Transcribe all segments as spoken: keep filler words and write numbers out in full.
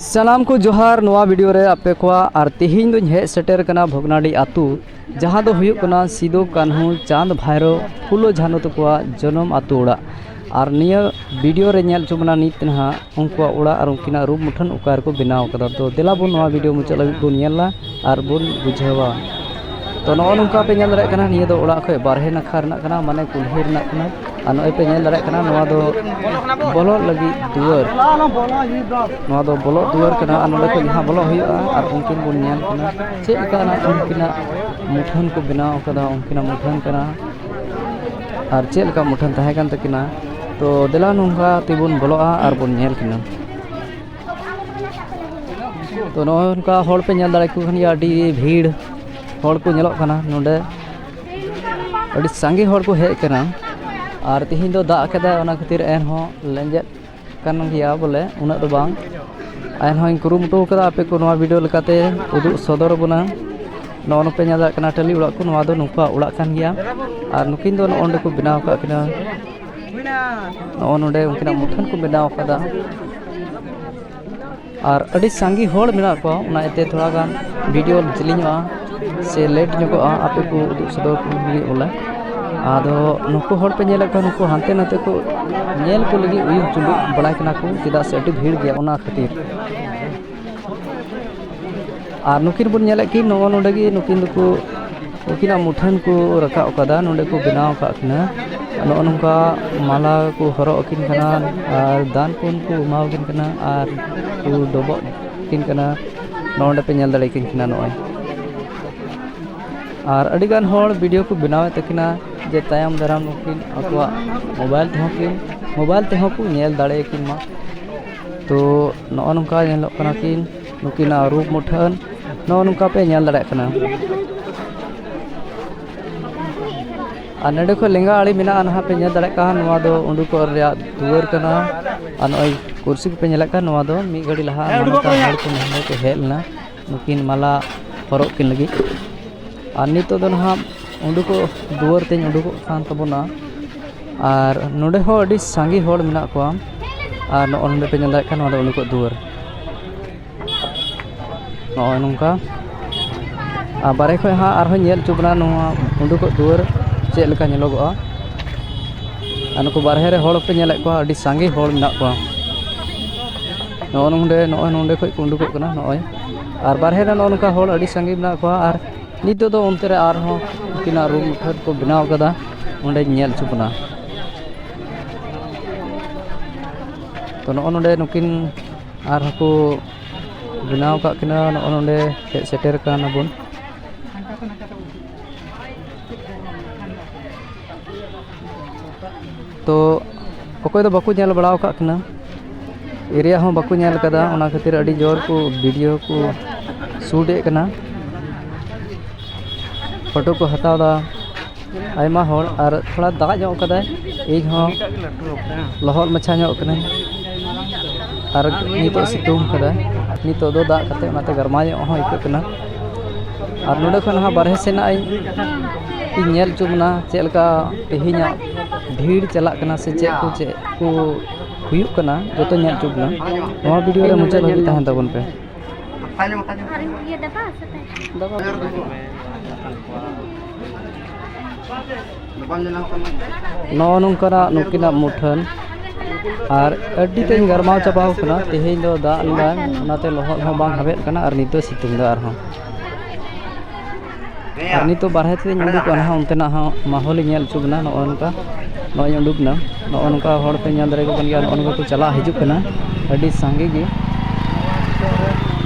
ᱥᱟᱱᱟᱢ ᱠᱚ ᱡᱚᱦᱟᱨ ᱱᱚᱣᱟ ᱵᱷᱤᱰᱤᱭᱳ ᱨᱮ ᱟᱯᱮ ᱠᱚᱣᱟᱜ᱾ ᱟᱨ ᱛᱮᱦᱮᱧ ᱫᱚᱧ ᱦᱮᱡ ᱥᱮᱴᱮᱨ ᱠᱟᱱᱟ ᱵᱷᱚᱜᱽᱱᱟᱰᱤ ᱟᱹᱛᱩ, ᱡᱟᱦᱟᱸ ᱫᱚ ᱦᱩᱭᱩᱜ ᱠᱟᱱᱟ ᱥᱤᱫᱩ, ᱠᱟᱹᱱᱦᱩ, ᱪᱟᱸᱫᱽ, ᱵᱷᱟᱭᱨᱳ, ᱯᱷᱩᱞᱳ, ᱡᱷᱟᱱᱳ ᱛᱟᱠᱚᱣᱟᱜ ᱡᱚᱱᱚᱢ ᱟᱹᱛᱩ ᱚᱲᱟᱜ᱾ ᱟᱨ ᱱᱤᱭᱟᱹ ᱵᱷᱤᱰᱤᱭᱳ ᱨᱮ ᱧᱮᱞ ᱦᱚᱪᱚ ᱵᱚᱱᱟ ᱱᱤᱛ ᱱᱟᱦᱟᱜ ᱩᱱᱠᱩᱣᱟᱜ ᱚᱲᱟᱜ ᱟᱨ ᱩᱱᱠᱤᱱᱟᱜ ᱨᱩᱯ ᱢᱩᱴᱷᱟᱹᱱ ᱚᱠᱟ ᱨᱮᱠᱚ ᱵᱮᱱᱟᱣ ᱠᱟᱫᱟ᱾ ᱛᱚ ᱫᱮᱞᱟ ᱵᱚᱱ ᱱᱚᱣᱟ ᱵᱷᱤᱰᱤᱭᱳ ᱢᱩᱪᱟᱹᱫ ᱞᱟᱹᱜᱤᱫ ᱵᱚᱱ ᱧᱮᱞᱟ ᱟᱨ ᱵᱚᱱ ᱵᱩᱡᱷᱟᱹᱣᱟ᱾ ᱛᱚ ᱱᱚᱜᱼᱚ ᱱᱚᱝᱠᱟ ᱯᱮ ᱧᱮᱞ ᱫᱟᱲᱮᱭᱟᱜ ᱠᱟᱱᱟ, ᱱᱤᱭᱟᱹ ᱫᱚ ᱚᱲᱟᱜ ᱠᱷᱚᱡ ᱵᱟᱨᱦᱮ ᱱᱟᱠᱷᱟ ᱨᱮᱱᱟᱜ ᱠᱟᱱᱟ, ᱢᱟᱱᱮ ᱠᱩᱞᱦᱤ ᱨᱮᱱᱟᱜ ᱠᱟᱱᱟ᱾ ᱟᱨ ᱱᱚᱜᱼᱚᱭ ᱯᱮ ᱧᱮᱞ ᱫᱟᱲᱮᱭᱟᱜ ᱠᱟᱱᱟ, ᱱᱚᱣᱟ ᱫᱚ ᱵᱚᱞᱚᱜ ᱞᱟᱹᱜᱤᱫ ᱫᱩᱣᱟᱹᱨ, ᱱᱚᱣᱟ ᱫᱚ ᱵᱚᱞᱚᱜ ᱫᱩᱣᱟᱹᱨ ᱠᱟᱱᱟ᱾ ᱟᱨ ᱱᱚᱰᱮ ᱠᱷᱚᱡ ᱡᱟᱦᱟᱸ ᱵᱚᱞᱚᱜ ᱦᱩᱭᱩᱜᱼᱟ, ᱟᱨ ᱩᱱᱠᱤᱱ ᱵᱚᱱ ᱧᱮᱞ ᱠᱤᱱᱟ ᱪᱮᱫ ᱞᱮᱠᱟᱱᱟᱜ ᱩᱱᱠᱤᱱᱟᱜ ᱢᱩᱴᱷᱟᱹᱱ ᱠᱚ ᱵᱮᱱᱟᱣ ᱠᱟᱫᱟ, ᱩᱱᱠᱤᱱᱟᱜ ᱢᱩᱴᱷᱟᱹᱱ ᱠᱟᱱᱟ ᱟᱨ ᱪᱮᱫ ᱞᱮᱠᱟ ᱢᱩᱴᱷᱟᱹᱱ ᱛᱟᱦᱮᱸ ᱠᱟᱱ ᱛᱟᱹᱠᱤᱱᱟ᱾ ᱛᱚ ᱫᱮᱞᱟ ᱱᱚᱝᱠᱟ ᱛᱮᱵᱚᱱ ᱵᱚᱞᱚᱜᱼᱟ ᱟᱨ ᱵᱚᱱ ᱧᱮᱞ ᱠᱤᱱᱟ᱾ ᱛᱚ ᱱᱚᱜᱼᱚ ᱱᱚᱝᱠᱟ ᱦᱚᱲ ᱯᱮ ᱧᱮᱞ ᱫᱟᱲᱮᱭᱟᱠᱚ ᱠᱷᱟᱱ ᱜᱮᱭᱟ, ᱟᱹᱰᱤ ᱵᱷᱤᱲ ᱦᱚᱲ ᱠᱚ ᱧᱮᱞᱚᱜ ᱠᱟᱱᱟ ᱱᱚᱰᱮ, ᱟᱹᱰᱤ ᱥᱟᱸᱜᱮ ᱦᱚᱲ ᱠᱚ ᱦᱮᱡ ᱟᱠᱟᱱᱟ᱾ ᱟᱨ ᱛᱮᱦᱮᱧ ᱫᱚ ᱫᱟᱜ ᱠᱮᱫᱟᱭ, ᱚᱱᱟ ᱠᱷᱟᱹᱛᱤᱨ ᱮᱱᱦᱚᱸ ᱞᱮᱸᱡᱮᱫ ᱠᱟᱱ ᱜᱮᱭᱟ ᱵᱚᱞᱮ, ᱩᱱᱟᱹᱜ ᱫᱚ ᱵᱟᱝ᱾ ᱮᱱᱦᱚᱸᱧ ᱠᱩᱨᱩᱢᱩᱴᱩ ᱠᱟᱫᱟ ᱟᱯᱮ ᱠᱚ ᱱᱚᱣᱟ ᱵᱷᱤᱰᱤᱭᱳ ᱞᱮᱠᱟᱛᱮ ᱩᱫᱩᱜ ᱥᱚᱫᱚᱨ ᱟᱵᱚᱱᱟ᱾ ᱱᱚᱜᱼᱚ ᱱᱚᱯᱮ ᱧᱮᱞ ᱫᱟᱲᱮᱭᱟᱜ ᱠᱟᱱᱟ ᱴᱟᱹᱞᱤ ᱚᱲᱟᱜ ᱠᱚ, ᱱᱚᱣᱟ ᱫᱚ ᱱᱩᱠᱩᱣᱟᱜ ᱚᱲᱟᱜ ᱠᱟᱱ ᱜᱮᱭᱟ᱾ ᱟᱨ ᱱᱩᱠᱤᱱ ᱫᱚ ᱱᱚᱜᱼᱚ ᱱᱚᱸᱰᱮ ᱠᱚ ᱵᱮᱱᱟᱣ ᱟᱠᱟᱫ ᱠᱤᱱᱟ, ᱱᱚᱜᱼᱚ ᱱᱚᱸᱰᱮ ᱩᱱᱠᱤᱱᱟᱜ ᱢᱩᱴᱷᱟᱹᱱ ᱠᱚ ᱵᱮᱱᱟᱣ ᱟᱠᱟᱫᱟ᱾ ᱟᱨ ᱟᱹᱰᱤ ᱥᱟᱸᱜᱮ ᱦᱚᱲ ᱢᱮᱱᱟᱜ ᱠᱚᱣᱟ, ᱚᱱᱟ ᱤᱭᱟᱹᱛᱮ ᱛᱷᱚᱲᱟ ᱜᱟᱱ ᱵᱷᱤᱰᱤᱭᱳ ᱡᱤᱞᱤᱧᱚᱜᱼᱟ ᱥᱮ ᱞᱮᱴ ᱧᱚᱜᱚᱜᱼᱟ ᱟᱯᱮ ᱠᱚ ᱩᱫᱩᱜ ᱥᱚᱫᱚᱨ ᱠᱚ ᱞᱟᱹᱜᱤᱫ ᱵᱚᱞᱮ᱾ ᱟᱫᱚ ᱱᱩᱠᱩ ᱦᱚᱲ ᱯᱮ ᱧᱮᱞᱮᱫ ᱠᱚᱣᱟ, ᱱᱩᱠᱩ ᱦᱟᱱᱛᱮ ᱱᱟᱛᱮ ᱠᱚ ᱧᱮᱞ ᱠᱚ ᱞᱟᱹᱜᱤᱫ ᱩᱭᱩᱝ ᱪᱩᱰᱩᱜ ᱵᱟᱲᱟᱭ ᱠᱟᱱᱟ ᱠᱚ, ᱪᱮᱫᱟᱜ ᱥᱮ ᱟᱹᱰᱤ ᱵᱷᱤᱲ ᱜᱮᱭᱟ ᱚᱱᱟ ᱠᱷᱟᱹᱛᱤᱨ᱾ ᱟᱨ ᱱᱩᱠᱤᱱ ᱵᱚᱱ ᱧᱮᱞᱮᱫ ᱠᱤᱱ ᱱᱚᱜᱼᱚ ᱱᱚᱰᱮ ᱜᱮ, ᱱᱩᱠᱤᱱ ᱫᱚᱠᱚ ᱩᱱᱠᱤᱱᱟᱜ ᱢᱩᱴᱷᱟᱹᱱ ᱠᱚ ᱨᱟᱠᱟᱵ ᱠᱟᱫᱟ, ᱱᱚᱰᱮ ᱠᱚ ᱵᱮᱱᱟᱣ ᱟᱠᱟᱫ ᱠᱤᱱᱟ᱾ ᱱᱚᱜᱼᱚ ᱱᱚᱝᱠᱟ ᱢᱟᱞᱟ ᱠᱚ ᱦᱚᱨᱚᱜ ᱟᱹᱠᱤᱱ ᱠᱟᱱᱟ ᱟᱨ ᱫᱟᱱ ᱯᱩᱱ ᱠᱚ ᱮᱢᱟᱣᱟᱠᱤᱱ ᱠᱟᱱᱟ ᱟᱨ ᱠᱚ ᱰᱚᱵᱚᱜ ᱟᱹᱠᱤᱱ ᱠᱟᱱᱟ᱾ ᱱᱚᱜᱼᱚ ᱱᱚᱰᱮ ᱯᱮ ᱧᱮᱞ ᱫᱟᱲᱮᱭᱟᱠᱤᱱ ᱠᱟᱱᱟ ᱱᱚᱜᱼᱚᱭ᱾ ᱟᱨ ᱟᱹᱰᱤᱜᱟᱱ ᱦᱚᱲ ᱵᱷᱤᱰᱤᱭᱳ ᱠᱚ ᱵᱮᱱᱟᱣᱮᱫ ᱛᱟᱹᱠᱤᱱᱟ ᱡᱮ ᱛᱟᱭᱚᱢ ᱫᱟᱨᱟᱢ ᱱᱩᱠᱤᱱ ᱟᱠᱚᱣᱟᱜ ᱢᱳᱵᱟᱭᱤᱞ ᱛᱮᱦᱚᱸ ᱠᱤᱱ, ᱢᱳᱵᱟᱭᱤᱞ ᱛᱮᱦᱚᱸ ᱠᱚ ᱧᱮᱞ ᱫᱟᱲᱮᱭᱟᱠᱤᱱ ᱢᱟ᱾ ᱛᱚ ᱱᱚᱜᱼᱚ ᱱᱚᱝᱠᱟ ᱧᱮᱞᱚᱜ ᱠᱟᱱᱟ ᱠᱤᱱ ᱱᱩᱠᱤᱱᱟᱜ ᱨᱩᱯ ᱢᱩᱴᱷᱟᱹᱱ, ᱱᱚᱜᱼᱚ ᱱᱚᱝᱠᱟ ᱯᱮ ᱧᱮᱞ ᱫᱟᱲᱮᱭᱟᱜ ᱠᱟᱱᱟ᱾ ᱟᱨ ᱱᱚᱸᱰᱮ ᱠᱷᱚᱱ ᱞᱮᱸᱜᱟ ᱟᱲᱮ ᱢᱮᱱᱟᱜᱼᱟ, ᱱᱟᱦᱟᱜ ᱯᱮ ᱧᱮᱞ ᱫᱟᱲᱮᱭᱟᱜ ᱠᱟᱱ, ᱱᱚᱣᱟ ᱫᱚ ᱩᱰᱩᱠᱚᱜ ᱨᱮᱭᱟᱜ ᱫᱩᱣᱟᱹᱨ ᱠᱟᱱᱟ᱾ ᱟᱨ ᱱᱚᱜᱼᱚᱭ ᱠᱩᱨᱥᱤ ᱠᱚᱯᱮ ᱧᱮᱞᱮᱫ ᱠᱟᱱ, ᱱᱚᱣᱟ ᱫᱚ ᱢᱤᱫ ᱜᱷᱟᱹᱲᱤ ᱞᱟᱦᱟ ᱢᱟᱱᱚᱛᱟᱱ ᱦᱚᱲ ᱠᱚ ᱱᱚᱸᱰᱮ ᱠᱚ ᱦᱮᱡ ᱞᱮᱱᱟ ᱱᱩᱠᱤᱱ ᱢᱟᱞᱟ ᱦᱚᱨᱚᱜ ᱠᱤᱱ ᱞᱟᱹᱜᱤᱫ᱾ ᱟᱨ ᱱᱤᱛᱚᱜ ᱫᱚ ᱱᱟᱦᱟᱜ ᱩᱰᱩᱠᱚᱜ ᱫᱩᱣᱟᱹᱨ ᱛᱮᱧ ᱩᱰᱩᱠᱚᱜ ᱠᱟᱱ ᱛᱟᱵᱚᱱᱟ᱾ ᱟᱨ ᱱᱚᱰᱮ ᱦᱚᱸ ᱟᱹᱰᱤ ᱥᱟᱸᱜᱮ ᱦᱚᱲ ᱢᱮᱱᱟᱜ ᱠᱚᱣᱟ᱾ ᱟᱨ ᱱᱚᱜᱼᱚ ᱱᱚᱰᱮ ᱯᱮ ᱧᱮᱞ ᱫᱟᱲᱮᱭᱟᱜ ᱠᱷᱟᱱ, ᱱᱚᱣᱟ ᱫᱚ ᱩᱰᱩᱠᱚᱜ ᱫᱩᱣᱟᱹᱨ᱾ ᱱᱚᱜᱼᱚᱭ ᱱᱚᱝᱠᱟ᱾ ᱟᱨ ᱵᱟᱨᱦᱮ ᱠᱷᱚᱱ ᱦᱟᱸᱜ ᱟᱨᱦᱚᱸ ᱧᱮᱞ ᱦᱚᱪᱚ ᱵᱚᱱᱟ ᱱᱚᱣᱟ ᱩᱰᱩᱠᱚᱜ ᱫᱩᱣᱟᱹᱨ ᱪᱮᱫ ᱞᱮᱠᱟ ᱧᱮᱞᱚᱜᱚᱜᱼᱟ᱾ ᱟᱨ ᱱᱩᱠᱩ ᱵᱟᱨᱦᱮ ᱨᱮ ᱦᱚᱲ ᱯᱮ ᱧᱮᱞᱮᱫ ᱠᱚᱣᱟ, ᱟᱹᱰᱤ ᱥᱟᱸᱜᱮ ᱦᱚᱲ ᱢᱮᱱᱟᱜ ᱠᱚᱣᱟ᱾ ᱱᱚᱜᱼᱚ ᱱᱚᱰᱮ, ᱱᱚᱜᱼᱚᱭ ᱱᱚᱰᱮ ᱠᱷᱚᱱ ᱠᱚ ᱩᱰᱩᱠᱚᱜ ᱠᱟᱱᱟ ᱱᱚᱜᱼᱚᱭ᱾ ᱟᱨ ᱵᱟᱨᱦᱮ ᱨᱮ ᱱᱚᱜᱼᱚ ᱱᱚᱝᱠᱟ ᱦᱚᱲ ᱟᱹᱰᱤ ᱥᱟᱸᱜᱮ ᱢᱮᱱᱟᱜ ᱠᱚᱣᱟ᱾ ᱟᱨ ᱱᱤᱛᱚᱜ ᱫᱚ ᱚᱱᱛᱮ ᱨᱮ ᱟᱨᱦᱚᱸ ᱩᱱᱠᱤᱱᱟᱜ ᱨᱩᱢ ᱢᱩᱴᱷᱟᱹᱱ ᱠᱚ ᱵᱮᱱᱟᱣ ᱠᱟᱫᱟ, ᱚᱸᱰᱮᱧ ᱧᱮᱞ ᱦᱚᱪᱚ ᱵᱚᱱᱟ᱾ ᱛᱚ, ᱱᱚᱜᱼᱚ ᱱᱚᱰᱮ ᱱᱩᱠᱤᱱ ᱟᱨᱦᱚᱸ ᱠᱚ ᱵᱮᱱᱟᱣ ᱠᱟᱜ ᱠᱤᱱᱟ᱾ ᱱᱚᱜᱼᱚ ᱱᱚᱰᱮ ᱦᱮᱡ ᱥᱮᱴᱮᱨ ᱠᱟᱱᱟ ᱵᱚᱱ᱾ ᱛᱚ, ᱚᱠᱚᱭ ᱫᱚ ᱵᱟᱠᱚ ᱧᱮᱞ ᱵᱟᱲᱟ ᱟᱠᱟᱫ ᱠᱤᱱᱟ, ᱮᱨᱤᱭᱟ ᱦᱚᱸ ᱵᱟᱠᱚ ᱧᱮᱞ ᱠᱟᱫᱟ, ᱚᱱᱟ ᱠᱷᱟᱹᱛᱤᱨ ᱟᱹᱰᱤ ᱡᱳᱨ ᱠᱚ ᱵᱷᱤᱰᱤᱭᱳ ᱠᱚ ᱥᱩᱴ ᱮᱫ ᱠᱟᱱᱟ, ᱯᱷᱳᱴᱳ ᱠᱚ ᱦᱟᱛᱟᱣ ᱫᱟ᱾ ᱟᱭᱢᱟ ᱦᱚᱲ, ᱟᱨ ᱛᱷᱚᱲᱟ ᱫᱟᱜ ᱧᱚᱜ ᱠᱟᱫᱟᱭ, ᱤᱧ ᱦᱚᱸ ᱞᱚᱦᱚᱫ ᱢᱟᱪᱷᱟ ᱧᱚᱜ ᱠᱟᱹᱱᱟᱹᱧ᱾ ᱟᱨ ᱱᱤᱛᱚᱜ ᱥᱤᱛᱩᱝ ᱠᱟᱫᱟᱭ, ᱱᱤᱛᱚᱜ ᱫᱚ ᱫᱟᱜ ᱠᱟᱛᱮ ᱚᱱᱟᱛᱮ ᱜᱟᱨᱢᱟ ᱧᱚᱜ ᱦᱚᱸ ᱟᱹᱭᱠᱟᱹᱜ ᱠᱟᱱᱟ᱾ ᱟᱨ ᱱᱚᱰᱮ ᱠᱷᱚᱱ ᱦᱟᱸᱜ ᱵᱟᱨᱦᱮ ᱥᱮᱱᱟᱜ ᱤᱧ, ᱤᱧ ᱧᱮᱞ ᱦᱚᱪᱚ ᱵᱚᱱᱟ ᱪᱮᱫ ᱞᱮᱠᱟ ᱛᱮᱦᱮᱧᱟᱜ ᱵᱷᱤᱲ ᱪᱟᱞᱟᱜ ᱠᱟᱱᱟ ᱥᱮ ᱪᱮᱫ ᱠᱚ, ᱪᱮᱫ ᱠᱚ ᱦᱩᱭᱩᱜ ᱠᱟᱱᱟ, ᱡᱚᱛᱚ ᱧᱮᱞ ᱦᱚᱪᱚ ᱵᱚᱱᱟ᱾ ᱱᱚᱣᱟ ᱵᱷᱤᱰᱤᱭᱳ ᱨᱮ ᱢᱩᱪᱟᱹᱫ ᱦᱟᱹᱵᱤᱡ ᱛᱟᱦᱮᱱ ᱛᱟᱵᱚᱱ ᱯᱮ᱾ ᱟᱨ ᱤᱭᱟᱹ ᱫᱟᱠᱟ ᱥᱟᱛᱮ ᱱᱚᱜᱼᱚ ᱱᱚᱝᱠᱟᱱᱟᱜ ᱱᱩᱠᱤᱱᱟᱜ ᱢᱩᱴᱷᱟᱹᱱ᱾ ᱟᱨ ᱟᱹᱰᱤ ᱛᱮᱫ ᱤᱧ ᱜᱟᱨᱢᱟᱣ ᱪᱟᱵᱟᱣ ᱠᱟᱱᱟ᱾ ᱛᱮᱦᱮᱧ ᱫᱚ ᱫᱟᱜ ᱞᱮᱫᱟᱭ, ᱚᱱᱟᱛᱮ ᱞᱚᱦᱚᱫ ᱦᱚᱸ ᱵᱟᱝ ᱦᱟᱣᱮᱫ ᱠᱟᱱᱟ ᱟᱨ ᱱᱤᱛ ᱫᱚ ᱥᱤᱛᱩᱝ ᱫᱟ ᱟᱨᱦᱚᱸ᱾ ᱟᱨ ᱱᱤᱛᱚᱜ ᱵᱟᱨᱦᱮ ᱛᱮᱧ ᱩᱰᱩᱠᱚᱜᱼᱟ ᱱᱟᱦᱟᱜ, ᱚᱱᱛᱮᱱᱟᱜ ᱦᱚᱸ ᱢᱟᱦᱚᱞ ᱤᱧ ᱧᱮᱞ ᱦᱚᱪᱚ ᱵᱤᱱᱟ᱾ ᱱᱚᱜᱼᱚ ᱱᱚᱝᱠᱟ, ᱱᱚᱜᱼᱚᱭ ᱤᱧ ᱩᱰᱩᱠ ᱮᱱᱟ, ᱱᱚᱜᱼᱚ ᱱᱚᱝᱠᱟ ᱦᱚᱲ ᱯᱮ ᱧᱮᱞ ᱫᱟᱲᱮᱭᱟᱠᱚ ᱠᱟᱱ ᱜᱮᱭᱟ, ᱱᱚᱜᱼᱚ ᱱᱚᱝᱠᱟ ᱠᱚ ᱪᱟᱞᱟᱜ ᱦᱤᱡᱩᱜ ᱠᱟᱱᱟ ᱟᱹᱰᱤ ᱥᱟᱸᱜᱮ ᱜᱮ᱾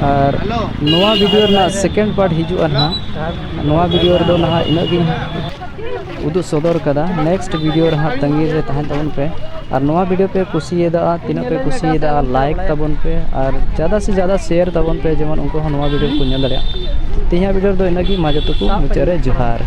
ᱟᱨ ᱱᱚᱣᱟ ᱵᱷᱤᱰᱤᱭᱳ ᱨᱮᱱᱟᱜ ᱥᱮᱠᱮᱱᱰ ᱯᱟᱨᱴ ᱦᱤᱡᱩᱜᱼᱟ ᱱᱟᱦᱟᱜ᱾ ᱱᱚᱣᱟ ᱵᱷᱤᱰᱤᱭᱳ ᱨᱮᱫᱚ ᱱᱟᱦᱟᱜ ᱤᱱᱟᱹᱜ ᱜᱤᱧ ᱩᱫᱩᱜ ᱥᱚᱫᱚᱨ ᱠᱟᱫᱟ᱾ ᱱᱮᱠᱥᱴ ᱵᱷᱤᱰᱤᱭᱳ ᱨᱮ ᱦᱟᱸᱜ ᱛᱟᱺᱜᱤ ᱨᱮ ᱛᱟᱦᱮᱱ ᱛᱟᱵᱚᱱ ᱯᱮ᱾ ᱟᱨ ᱱᱚᱣᱟ ᱵᱷᱤᱰᱤᱭᱳ ᱯᱮ ᱠᱩᱥᱤᱭᱟᱫᱟ, ᱛᱤᱱᱟᱹᱜ ᱯᱮ ᱠᱩᱥᱤᱭᱟᱫᱟ, ᱞᱟᱭᱤᱠ ᱛᱟᱵᱚᱱ ᱯᱮ ᱟᱨ ᱡᱟᱫᱟ ᱥᱮ ᱡᱟᱫᱟ ᱥᱮᱭᱟᱨ ᱛᱟᱵᱚᱱ ᱯᱮ, ᱡᱮᱢᱚᱱ ᱩᱱᱠᱩ ᱦᱚᱸ ᱱᱚᱣᱟ ᱵᱷᱤᱰᱤᱭᱳ ᱠᱚ ᱧᱮᱞ ᱫᱟᱲᱮᱭᱟᱜ᱾ ᱛᱮᱦᱮᱧᱟᱜ ᱵᱷᱤᱰᱤᱭᱳ ᱨᱮᱫᱚ ᱤᱱᱟᱹᱜ ᱜᱮ᱾ ᱢᱟ ᱡᱚᱛᱚ ᱠᱚ ᱢᱩᱪᱟᱹᱫ ᱨᱮ ᱡᱚᱦᱟᱨ᱾